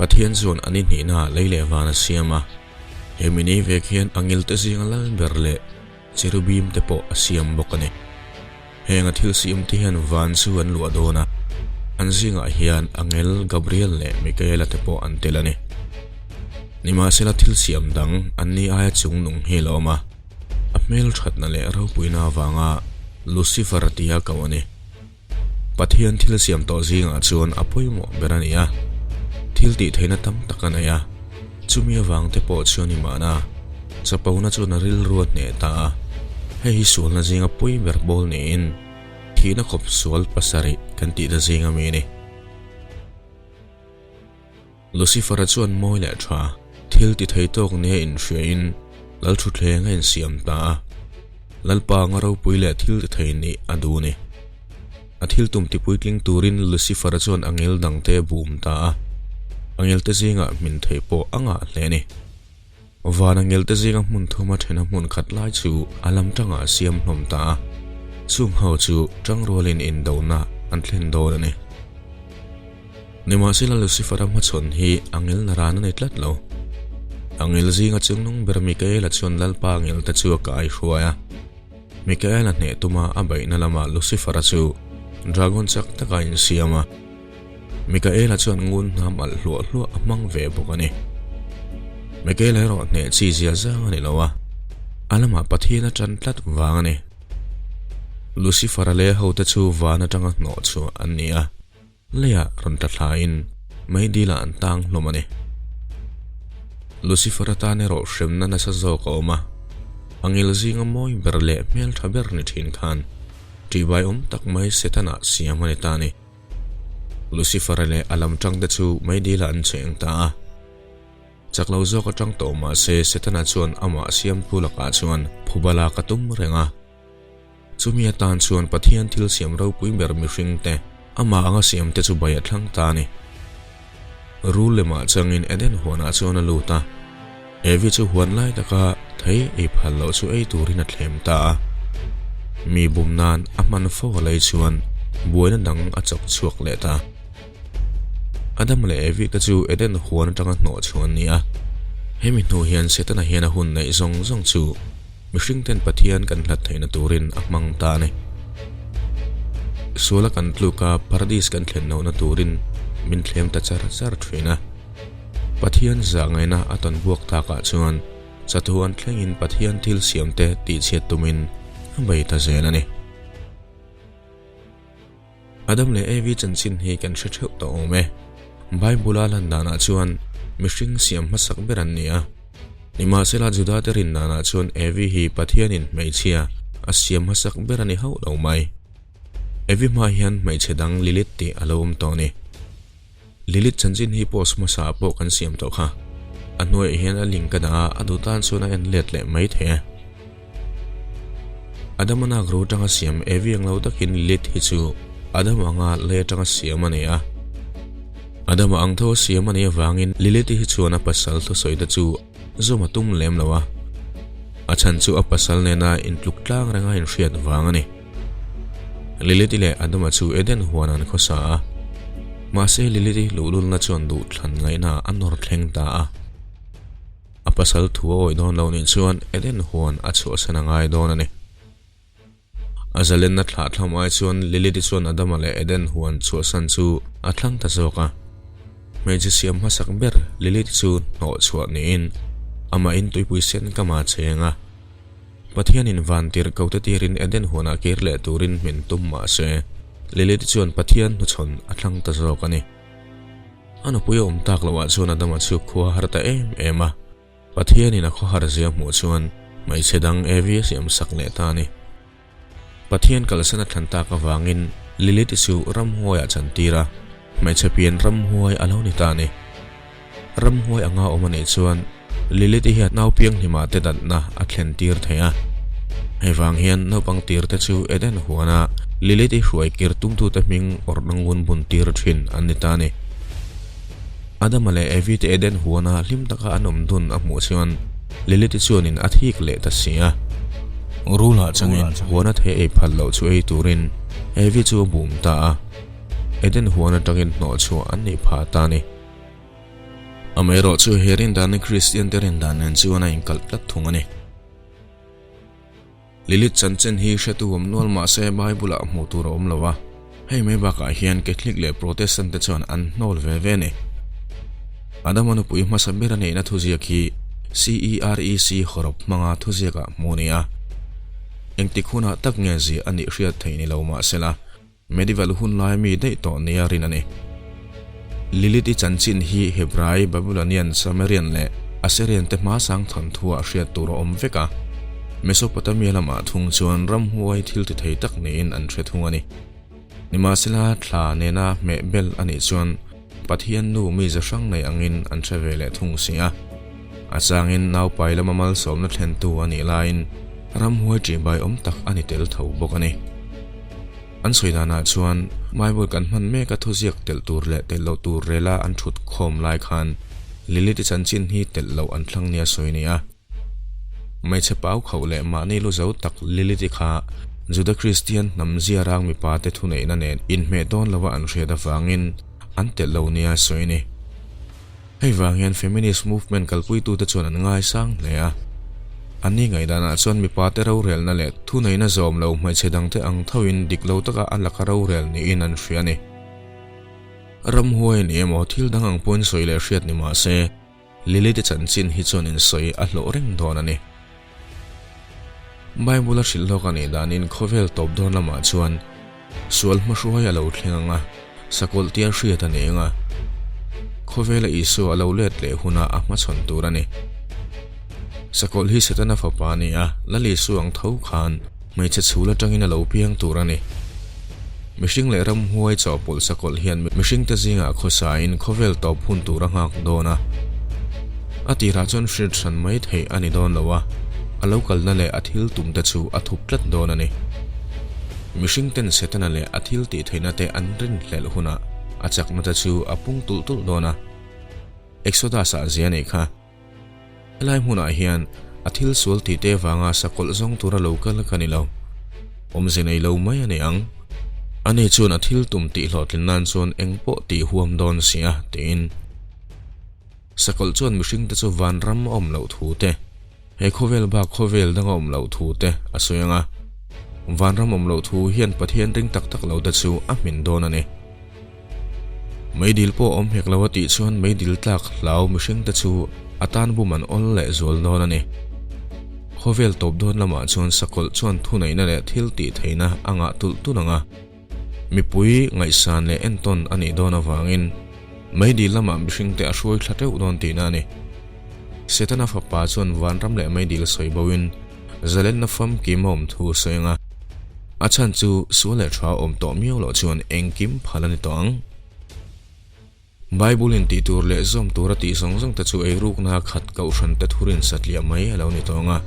Pathian chuan a ni hnihnaah lei leh van a siam a, he mi ni vek hian angel te zinga lal ber leh cherubim te pawh a siam bawk a ni. Heng a thil siam te hian van chu an luah dawn a, an zingah hian angel Gabriel leh Mikaela te pawh an tel a ni. Nimahsela thil siam dang an ni aia chungnung hi a la awm a, a hmelthatna leh ropuina avanga Lucifer tia koh a ni. Pathian thil siam tawh zingah chuan a pawimawh ber a ni a, thil tih theihna tam tak a nei a, chumi avang te pawh chuan i mahna chapona chuan a rilru a hneh ta a, hei hi sualna zinga pawi ber bawl niin thihna khawp sual pasarih kan tih ta zinga mi a ni. Lucifer-a chuan mawi leh tha thil ti thei tawk nia inhriain Lalthuthleng a insiam ta a, Lalpa anga ropui leh thil ti thei nih a duh a ni. A thil tum ti puitling turin Lucifer-a chuan angel dangte a bum ta a, angelte zingah hmin theih pawh a ngah hle a ni. Van angelte zinga hmun thuma thena hmun khat lai chu a lam tangah a siam hlawm ta a, chung ho chu tangrualin indona an thlen dawn a ni. Nimahsela Lucifer-a hmachhawn hi angel naran a ni tlat lo. Angel zinga chungnung ber Mikaela chuan Lalpa angelte chu a kai hruai a. Mikaela hneh tuma a beihna lamah Lucifer-a chu dragon chak taka a insiam a. Mikaela chuan ngun hnam alh hluah hluah a hmang ve bawk a ni. Mikaela erawh hneh chi zia zang a ni lo a, a lamah Pathian a tan tlat vang a ni. Lucifer-a leh hote chu van atanga hnawh chhuah an ni a. Leiah rawn tla thlain meidil-ah an tang hlawm a ni. Lucifer atan erawh hremna nasa zawk a awm a, angel zinga mawi ber leh hmeltha ber ni thin khan ṭihbai awm tak mai Setana siam a ni ta a ni. Lucifer-a leh a lam ṭangte chu meidil-ah an cheng ta a. Chak lo zawk aṭang tawh mah se Setana chuan amah siamtu lakah chuan phuba lak a tum reng a. Chumi atan chuan Pathian thil siam ropui ber mihringte amah anga siamte chu bai a thlang ta a ni. Rul lemah changin Eden huanah chuan a lut a, Evi chu huan lai taka thei ei phal loh chu ei turin a thlem ta a. Mi bum nan a hman fo a lei chuan buaina dang a chawk chhuak leh ta. Adam leh Evi te chu Eden huan atanga hnawh chhuah an ni a, hemi hnu hian Setana hian a hun neih zawng zawng chu Mihring ten Pathian kan hlat theihna turin a hmang ta a ni. Suala kan tluk a, Paradis kan thlen lohna turin min thlem ta char char thin a. Pathian zahngaihna a tawn buak takah chuan chathu an thlengin Pathian thil siamte tihchhiat tumin a bei ta zel a ni. Adam leh Evi chanchin hi kan hre theuh tawh awm e. Bible-a lan danah chuan mihring siam hmasak ber an ni a. Nimahsela Juda-te rin danah chuan Evi hi Pathianin hmeichhia a siam hmasak ber a ni hauh lo mai. Evi hma hian hmeichhe dang Lilith tih a lo awm tawh a ni. Lilith chanchin hi post hmasa ah pawh kan siam tawh kha. A hnuaiah hian a link ka dah a, a duh tan chuan a en let leh mai thei e. Adama nak ro atanga siam Evi ang lo takin Lilith hi chu Adama anga lei atanga siam a ni a. Adama ang tho a siam a nih avangin Lilith hi chuan a pasal thusawi te chu zawm a tum lem lo a. A chhan chu a pasal nena intluk tlang renga inhriat vang a ni. Lilith leh Adama chu Eden huan an khawsa a. Mahse Lilith luhlulna chuan duhthlan ngaihna a nawr thleng ta a. A pasal thu a awih dawn lo nih chuan Eden huan a chhuahsan a ngai dawn a ni. A zalenna thlah thlam ai chuan Lilith-i chuan Adama leh Eden huan chhuahsan chu a thlang ta zawk a. Hmeichhe siam hmasak ber Lilith-i chu hnawh chhuah niin amahin tuipui sen kam a cheng a. Pathianin van tirh ko te tirin Eden huanah kir leh turin hmin tum mah se, Lilith-i chuan Pathian hnuchhawn a thlang ta zawk a ni. A nupui a awm tak loh ah chuan Adama chu khua har ta em em a, Pathianin a khawhar zia hmuh chuan hmeichhe dang Evi a siam sak leh ta a ni. Pathian kalsan a thlan tak avangin Lilith-i chu ramhuai ah chantir a, hmeichhe pian ramhuai a lo ni ta a ni. Ramhuai anga awm a nih chuan Lilith-i hian naupianghlimah te datna a thlen tir thei a. Hei vang hian naupang tir te chu Eden huana Lilith-i hruai kir tumtute hming awrhna ngun bun tir thin an ni ta a ni. Adama leh Evi te Eden huana hlim taka an awm dun a hmuh chuan Lilith-i chuanin a thik leh ta si a. Rula changin huana thei ei phal loh chu ei turin Evi chu a bum ta a. Eden huan atangin hnawhchhuah an nih phah ta a ni. Amaherawhchu he rindan hi Kristiante rindan nen chuan a inkalh tlat thung a ni. Lilith chanchin hi hretu awm nual mah se Bible-ah hmuh tur a awm lo a, hei mai bakah hian Catholic leh Protestant te chuan an hnawl ve ve a ni. Adama nupui hmasa ber a neihna thuziak hi CEREC hawrawp hmanga thuziakah hmuh a ni a. Engtik hunah tak nge ziah a nih hriat theih ni lo mah sela, Medieval hun lai mi daih tawh nia rin a ni. Lilith-i chanchin hi Hebrai, Babylonian, Sumerian leh Assyrian te hmasang thawnthuah hriat tur a awm vek a. Mesopotamia lamah thung chuan ramhuai thil ti thei tak niin an hre thung a ni. Nimahsela, thla nena hmeh bel a nih chuan Pathian nu mi za hrang nei angin an hre ve leh thung si a. A changin naupai lama malsawmna thlentu a nih laiin ramhuai ṭihbai awm tak a ni tel tho bawk a ni. An sawi danah chuan Bible kan hman mek a thuziak telh tur leh telh loh tur rela an thut khawm lai khan Lilith-i chanchin hi telh loh an thlang nia sawi a ni a. Hmeichhe pau khauh leh mahni lu zo tak Lilith-i kha Juda Kristian hnam ziarang mipa te thuneihna nen inhmeh dawn lova an hriat avangin an telh lo nia sawi a ni. Hei vang hian feminist movement kalpuitute chuan an ngaisang hle a. Anni ngaihdanah chuan mipate rorelna leh thuneihna zawm lo hmeichhe dangte ang thoin dik lo taka a laka rorel niin an hria a ni. Ramhuai a ni emaw thil dang ang pawhin sawi leh hriat ni mah se, Lilith-i chanchin hi chuan insawi a hlawh reng dawn a ni. Bible-a hrilh hlawk a nih danin khawvel tawp dawn lamah chuan sual hmahruai a lo thleng ang a, sakawlh tia hriat a ni ang a, khawvela Isua a lo let leh hunah a hmachhawn tur a ni. Sakawlh hi Setana fapa a ni a, Lal Isua ang tho khan hmeichhe chhul atangin a lo piang tur a ni. Mihring leh ramhuai chawhpawlh sakawlh hian mihringte zingah khawsain khawvel tawp hun tur a nghak dawn a. A tirah chuan hriat hran mai theih a ni dawn lo a, a lo kalna leh a thil tumte chu a thup tlat dawn a ni. Mihringten Setana leh a thil tih theihna te an rinhlelh hunah a chakna te chu a pung tulh tulh dawn a. Exodus-ah zia a nih kha. Helai hmunah hian a thil sual tih te vanga sakawlh zawng tura lo kal ka ni lo. Awmze nei lo mai a ni ang. Ani chuan a thil tum tih hlawhtlin nan chuan eng pawh tih huam dawn si a, tiin. Sakawlh chuan mihringte chu vanram a awm loh thu te, he khawvel bak khawvel dang a awm loh thu te a sawi ang a. Vanram awm loh thu hian Pathian ring tak tak lo te chu a hmin dawn a ni. Meidil pawh awm hek lo a tih chuan meidil tlak hlau mihringte chu a tan bum an awl leh zual dawn a ni. Khawvel tawp dawn lamah chuan sakawlh chuan thuneihna leh thil tih theihna a ngah tulh tulh ang a. Mipui ngaihsan leh entawn a nih dawn avangin meidil lamah mihringte a hruai thla teuh dawn tihna a ni. Setana fapa chuan vanram leh meidil sawi boin zalenna famkim a awm thu a sawi ang a. A chhan chu sual leh tha awm tawh miau loh chuan engkim phal a ni tawh ang. Bible in tih tur leh zawm tur a tih zawng zawng te chu eirukna khat kohhran te thurin satliah mai a lo ni tawh ang a.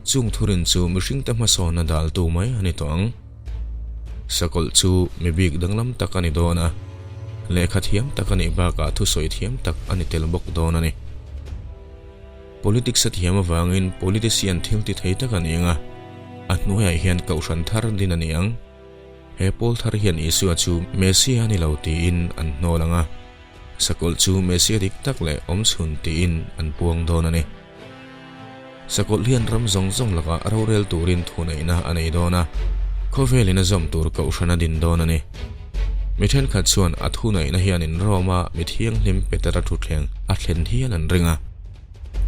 Chung thurin chu mihring te hmasawnna daltu mai a ni tawh ang. Sakawlh chu mi bik danglam tak a ni dawn a, lehkha thiam tak a nih bakah thusawi thiam tak a ni tel bawk dawn a ni. Politics a thiam avangin politician thil ti thei tak a ni ang a, a hnuaiah hian kohhran thar din a ni ang. He pawl thar hian Isua chu Messia a ni lo tiin an hnawl ang a, sakawlh chu Messia dik tak leh awmchhun tiin an puang dawn a ni. Sakawlh hian ram zawng zawng lakah rorel turin thuneihna a nei dawn a, khawvelin a zawm tur kohhran a din dawn a ni. Mi thenkhat chuan a thuneihna hianin Rome-a mi thianghlim Petera thutthleng a thlen hial an ring a.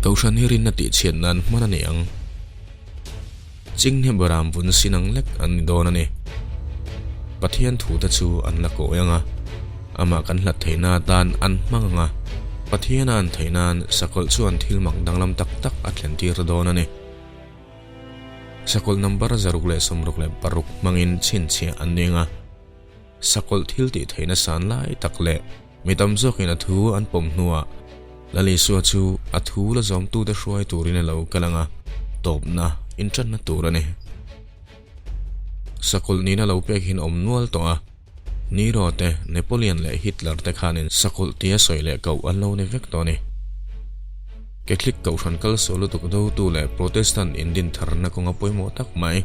Kohhran hi rinna tihchhiat nan hman a ni ang. Chinghne Baram vun sin ang lek an ni dawn a ni. Pathian thute chu an la kawi ang a, amah kan hlat theihna atan an hmang ang a, Pathiana an theih nan sakawlh chuan thil mak danglam tak tak a thlen tir dawn a ni. Sakawlh number 166 hmangin chhinchhiah an ni ang a, Sakawlh thil tih theihna san lai tak leh mi tam zawkin a thu an pawm hnuah Lal Isua chu a thu la zawmtute hruai turin a lo kal ang a, tawpna inṭanna tur a ni. Sakawlh nihna lo pek hin awm nual tawh a, Nero te, Napoleon leh Hitler te khanin sakawlh tia sawi leh koh an lo ni vek tawh a ni. Catholic kohhran kalsual lutuk dotu leh Protestant indintharna kawnga pawimawh tak mai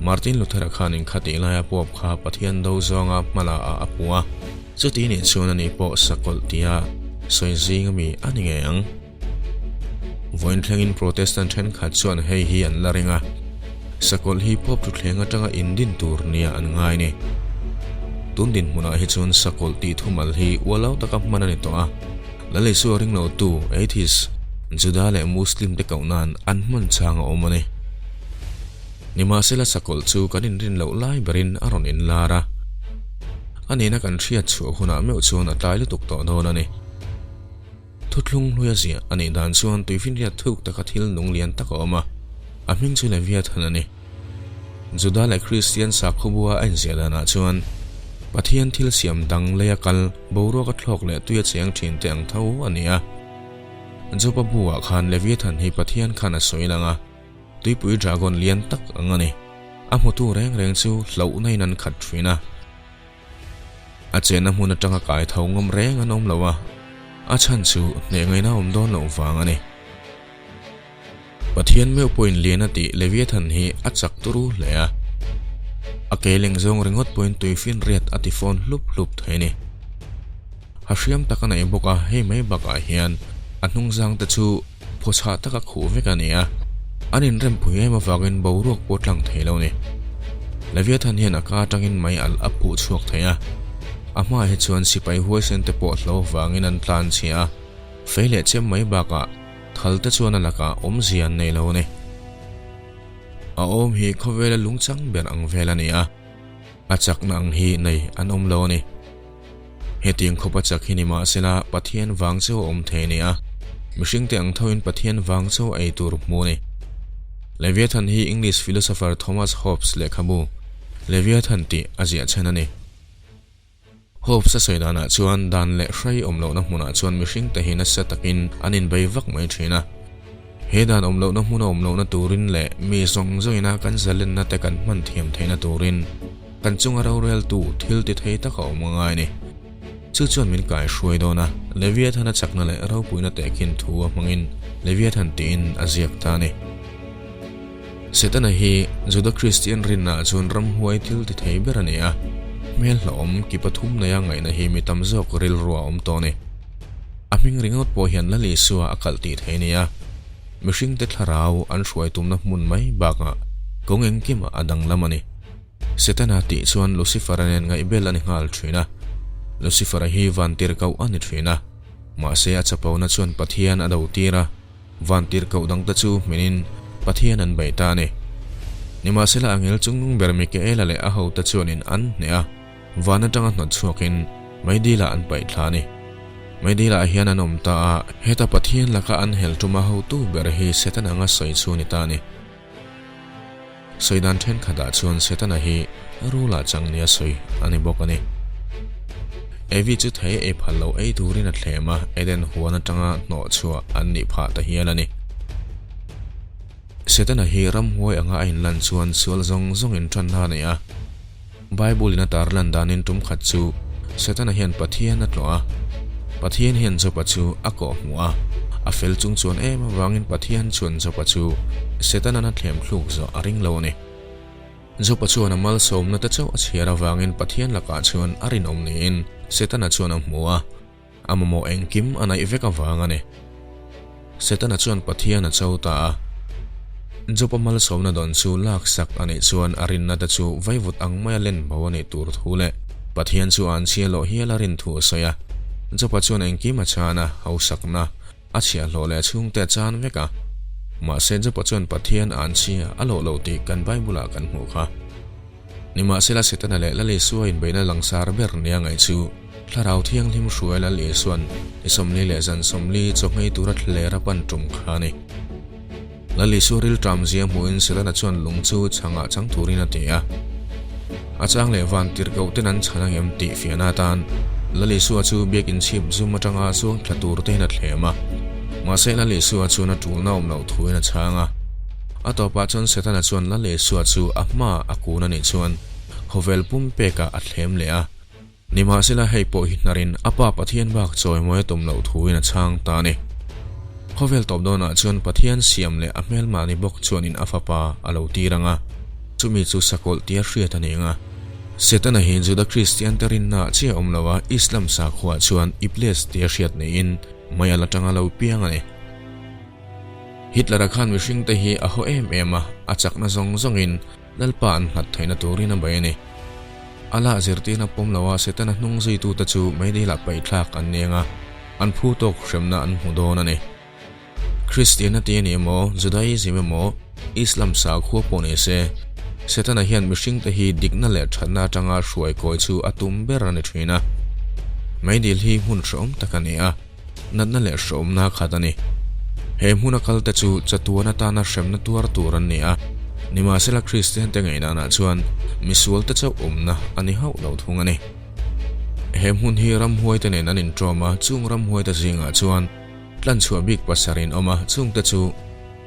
Martin Luther-a khanin khatih laia Pope kha Pathian do zawnga hmala ah a hmu a. Chuti nih chuan ani pawh sakawlh tia sawi zing ami a ni ngei ang. Vawiin thlengin Protestant thenkhat chuan hei hi an la ring a, sakawlh hi Pope thuthleng atanga indin tur nia an ngai ni. Tun dinhmunah hi chuan sakawlh tih thumal hi ualau taka hman a ni tawh a, Lal Isua ring lotu atheist, Juda leh Muslim te koh nan an hman chang a awm a ni. Nimahsela sakawlh chu kan inrin loh lai berin a rawn inlar a, a nihna kan hriat chhuah hunah meuh chuan a tlai lutuk tawh dawn a ni. Thuthlung hlui a ziah a nih dan chuan tuifinriat thuk taka thil nung lian tak a awm a, a hming chu Leviathan a ni. Juda leh Kristian sakhawbua a inziah danah chuan Pathian thil siam dang leia kal boruaka thlawk leh tuia cheng thin te ang tho a ni a. Joba buah khan Leviathan hi Pathian khan a sawi lang a, tuipui dragon lian tak ang a ni. A hmutu reng reng chu hlauhna in an khat thin a. A chenna hmun atanga kai tho ngawm reng an awm lo a, a chhan chu hneh ngaihna awm dawn loh vang a ni. Pathian meuh pawhin lian a tih Leviathan hi a chak turu hle a, a ke leng zawng ringawt pawhin tuifinriat a ti fawn hlup hlup thei a ni. Ha hriam tak a nei bawk a, hei mai bakah hian a hnungzang te chu Phawchhah taka khuh vek a ni a, an inrempui em avangin boruak pawh tlang thei lo ni. Leviathan hian a ka atangin mei alh a phuh chhuak thei a, a hmaah hi chuan sipai huaisen te pawh hlo vangin an tlan chhia a, fei leh chem mai bakah thal te chuan a lakah awmzia an nei lo a ni. A awm hi khawvela lungchang ber ang vel a ni a, a chakna ang hi nei an awm lo a ni. Hetiang khawpa chak hi ni mahsela Pathian vang chauh a awm thei a ni a, mihringte ang thoin Pathian vang chauh a ei tur hmu a ni. Leviathan hi English philosopher Thomas Hobbes lehkhabu Leviathan tih a ziah chhan a ni. Hobbes a sawi danah chuan dan leh hrai awm lohna hmunah chuan mihringte hi nasa takin an inbei vak mai thin a. He dan awm lohna hmuna awm lohna turin leh mi zawng zawngina kan zalenna te kan hman thiam theihna turin kan chunga roreltu thil ti thei tak a awm a ngai a ni. Chu chuan min kai hruai dawn a, Leviathan-a chakna leh ropuina tehkhin thu a hmangin Leviathan tiin a ziak ta a ni. Setana hi Juda Kristian rinnaah chuan ramhuai thil ti thei ber a ni a, hmel hlauhawm ki pathum neia ngaihna hi mi tam zawk rilru a awm tawh a ni. A hming ringawt pawh hian Lal Isua a kalh tih thei a ni a, mihringte thlarau an hruai tumna hmun mai bakah kawng engkimah a danglam a ni. Setana tih chuan Lucifer-a nen ngaihbel a ni nghal thin a, Lucifer-a hi vantirhkoh a ni thin a, mahse a chapona chuan Pathian a do tir a, vantirhkoh dangte chu hminin Pathian an beih ta a ni. Nimahsela angel chungnung ber Mikaela leh a hote chuanin an hneh a, van atanga hnawt chhuakin Meidilah an paih thla a ni. Meidilah hian an awm ta a, heta Pathian laka an hel tuma hotu ber hi Setana anga sawi chu a ni ta a ni. Sawi dan thenkhatah chuan Setana hi rula chang nia sawi a ni bawk a ni. Evi chu thei ei phal lo ei turin a thlem a, Eden huan atanga hnawh chhuah an nih phah ta hial a ni. Setana hi ramhuai anga a inlan chuan sual zawng zawngin tanna a nei a. Bible-in a tar lan danin tum khat chu Setana hian Pathian a tlawh a. Pathian hian Job-a chu a kawh hmuh a, a fel chung chuan em avangin Pathian chuan Job-a chu Setana'n a thlem thluk zawh a ring lo a ni. Job-a chuan a malsawmna te chauh a chhiar avangin Pathian lakah chuan a rinawm niin Setana chuan a hmu a, a mamawh engkim a naih vek avang a ni. Setana chuan Pathian a cho ta a. Job-a malsawmna dawn chu laksak a nih chuan a rinna te chu vaivut ang maia len bo a nih tur thu leh Pathian chu an chhia loh hial a rin thu a sawi a. Job-a chuan engkim a chan a, hausakna, a chhiahhlawh leh a chhungte a chan vek a. Mahse Job-a chuan Pathian an chhia a lawh lo tih kan Bible-ah kan hmuh kha. Nimahsela Setana leh Lal Isua inbeihna langsar ber nia ngaih chu Thlarau Thianghlim hruai Lal Isua'n ni 40 leh zan 40 chawhmei tura thlera pan tum kha a ni. Lal Isua rilṭam zia hmuhin Setana chuan lung chu chhangah chang turin a ti a. A chang leh van tirhkoh ten an chhan angem tih fiahna atan Lal Isua chu biakin chhip zum atanga chuang thla tur tein a thlem a. Mahse Lal Isua chuan a ṭulna awm loh thuin a chhang a. A tawpah chuan Setana chuan Lal Isua chu a hmaah a kun a nih chuan khawvel pumpekah a thlem leh a. Nimahsela hei pawh hi hnarin a Pa Pathian bak chawimawi a tum loh thuin a chhang ta a ni. Khawvel tawp dawnah chuan Pathian siam leh a hmelmahni bawk chuanin a fapa a lo tir ang a, chumi chu sakawlh tia hriat a ni ang a. Setana hi Juda Kristian te rinna ah chiah awm lo a, Islam sakhua chuan Iblis tia hriat neiin mei al atanga lo piang a ni. Hitler-a khan mihringte hi a haw em em a, a chakna zawng zawngin Lalpa an nghat theihna turin a bei a ni. Allah zirtirna pawm loa Setana hnung zuitute chu meidila paihthlak an ni anga, an phu tawk hremna an hmu dawn a ni. Kristianna ti a ni emaw, Judaism emaw, Islam sakhua pawh ni se, Setana hian mihringte hi dikna leh thatna atanga hruai kawi chu a tum ber a ni thin a. Meidil hi hmun hrehawm tak a ni a, natna leh hrehawmna khat a ni. He hmuna kalte chu chatuan atana hremna tuar tur an ni a, nimahsela Kristiante ngaihdanah chuan misualte chauh awmna a ni hauh lo thung a ni. He hmun hi ramhuaite nen an inṭawm a, chung ramhuaite zingah chuan Tlanchhuah bik pasarih an awm a, chungte chu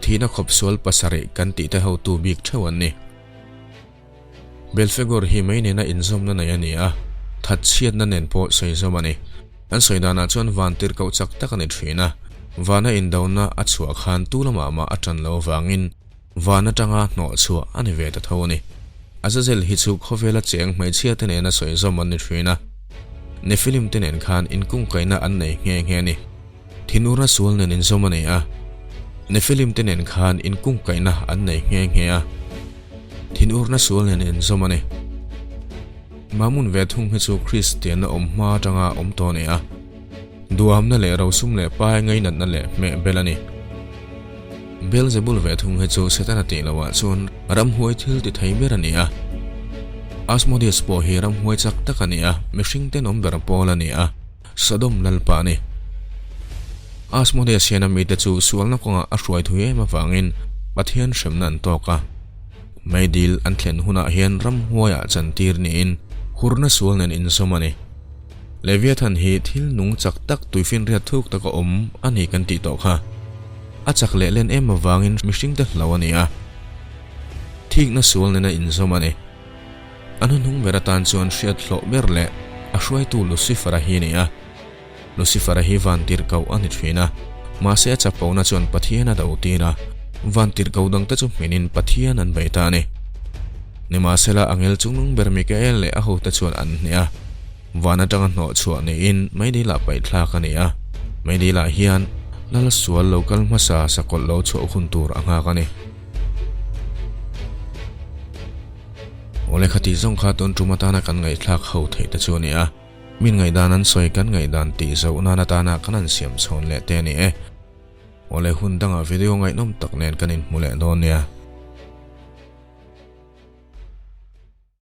thihna khawp sual pasarih kan tih te hotu bik theuh an ni. Belfegor hi mei nena inzawmna nei a ni a, thatchhiatna nen pawh sawizawm a ni. An sawi danah chuan van tirhkoh chak tak a ni thin a, vana indona a chhuah khan tu lamah mah a tan lo avangin van atanga hnawh chhuah a ni ve ta tho a ni. Azazel hi chu khawvela cheng hmeichhia te nena sawizawm an ni thin a, Nephilim te nen khan inkungkaihna an nei nghe nghe a ni. Thinurna sual nen inzawm a nei a, Nephilim te nen khan inkungkaihna an nei nghe nghe a, thinurna sual nen inzawm a ni. Mamun ve thung hi chu Kristianna awm hma atanga awm tawh a ni a, duhamna leh rosum leh pai ngainatna leh hmeh bel a ni. Beelzebul ve thung hi chu Setana tih loah chuan ramhuai thil ti thei ber a ni a. Asmodeus pawh hi ramhuai chak tak a ni a, mihring tenawm ber pawl a ni a. Sodom lalpa a ni. Asmodeus hian a mite chu sualna kawngah a hruai thui em avangin Pathian hremna an tawk a. Meidil an thlen hunah hian ramhuaiah chantir niin hurna sual nen inzawm a ni. Leviathan hi thil nung chak tak tuifinriat thuk taka awm a ni kan tih tawh kha. A chak leh len em avangin mihringte hlo a ni a. Thikna sual nena inzawm a ni. A hnuhnung ber atan chuan hriat hlawh ber leh a hruaitu Lucifer-a hi a ni a. Lucifer-a hi vantirhkoh a ni thin a, mahse a chapona chuan Pathian a do tir a, vantirhkoh dangte chu hminin Pathian an bei ta a ni. Nimahsela angel chungnung ber Mikael leh a hote chuan an hneh a, van atanga hnawh chhuah niin meidilah paihthlak a ni a, meidilah hian lal sual lo kal hmasa sakawlh lo chhuah hun tur a nghak a ni. Awle kha tih zawng kha tun tum atana kan ngaihthlak ho theih te chu a ni a, min ngaihdan an sawi kan ngaihdan tih zoh nan atana kan han siam chhawn leh te a ni e. Awle hun dangah video ngaihnawm tak nen kan inhmu leh dawn nia.